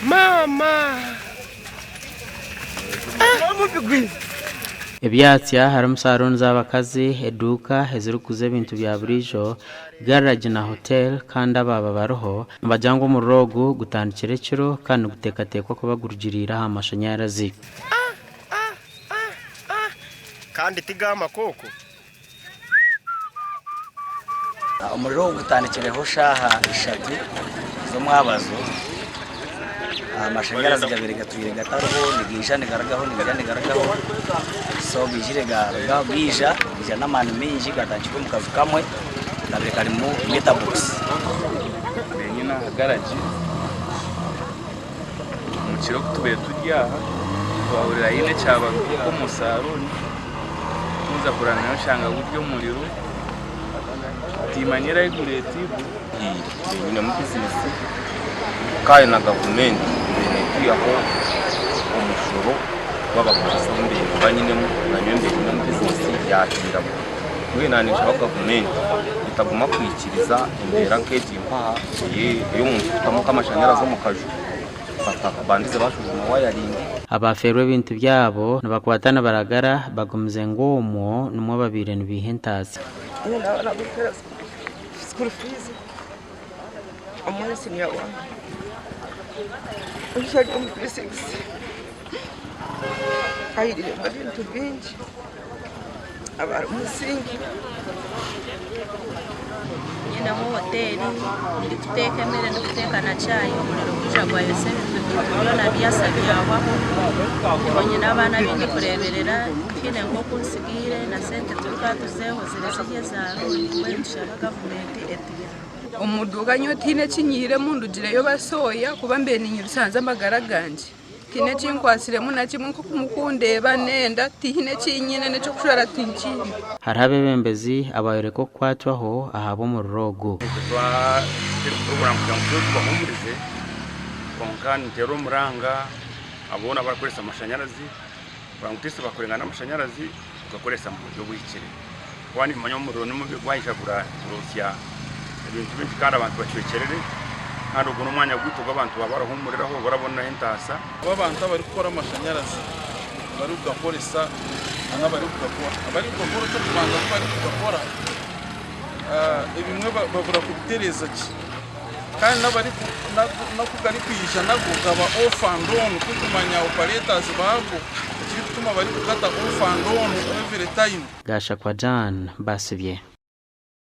Maama! N'omubi gwiza. Ebyatsya harimu saruuni z'abakazi, eduuka ezirikuguza ebintu bya buriijo, garagi na hotel kandi abaaba bariho nibagira ngu omuriro ogu gutandikire ekiro kandi niguteekateekwa kuba gurugiriire aha mashanyarazi. Kandi ti g'amakooko. Omuriro ogu gutandikireho shaaha ishatu z'omwabazo. Amashanyarazi gabaire gatwire gatariho nigaija nigarugaho nigaija nigarugaho so gaijire garugaho gaija gaija n'amaani maingi gatandikira omu kaju kamwe kabaire karimu meter box. Nyine aha garagi omu kiro ku tubaire turi aha twahurira haine ekyabaruka omu saruuni kuza kureeba nayo nshanga guri omuriro timanyire ahu gureetirwe. Nyinemu bizinesi kandi na gavumenti ebaire netwihaho omushoro gw'abakozesa obu mbaire nimba nyinemu nanyowe mbaire nyinemu bizinesi yahiiramu. Mbwenu naaba ninshaba gavumenti etaguma kwikiriza embeera nk'egi mpaha ey'omuntu kutamu nk'amashanyarazi omu kaju batabandize bashwijuma wayaringi. Abaafeerwa ebintu byabo nibakwata nibaragara bagumize ngu omwo nimwo babaire nibaiha entaasya. Nyine abaana b'okuheereza school fees omwe senior one ondiijo ari omu P6 ahiriremu ebintu bingi aba ari omusingi. Nyinemu hoteeri ndikuteeka emere ndikuteeka na chai omuriro gwija gwayosya ebintu byaitu byona byasa byahwaho ndiho nyine abaana abu ndikureeberera tihaine nk'oku ntsigaire na sente turikuba tuzehozire ziri eza looni mbwenu nitushaba gavumenti etuyambe. Omu duuka nyowe tihaine eki nyihiremu ndugireyo basyoya kuba mbaire ninyirusanza amagara gangye. Tihaine eki nkwatsiremu na kimwe nk'oku murikundeeba n'enda tihaine eki nyine n'eky'okujwara tinkiine. Hariho abeebembezi abaayoreka okukwatwaho ahabw'omuriro ogu. Twateera kugira ngu tubahuumurize kwonka nituteera omuranga boona abarikukoresa amashanyarazi kugira ngu tihaine bakurenga n'amashanyarazi kugakoresa omu buryo obuhikire ahabw'okuba nimumanya omuriro nimubi gwaija gurosya ebintu bingi kandi abantu bacwekyerere kandi ogu n'omwanya gwaitu ogu abantu baba barahuumuriraho baraboneraho entaasa. Abantu abarikukora amashanyarazi barikugakoresa n'abarikugakora. Abarikugakora eky'okubanza ku barikugakora ebimwe babura kubitereeza gye kandi n'oku garikwija nago gaba off and on kurikumanya operators baago ekirikutuma barikugata off and on every time. Gashakwa Jan, Basibye.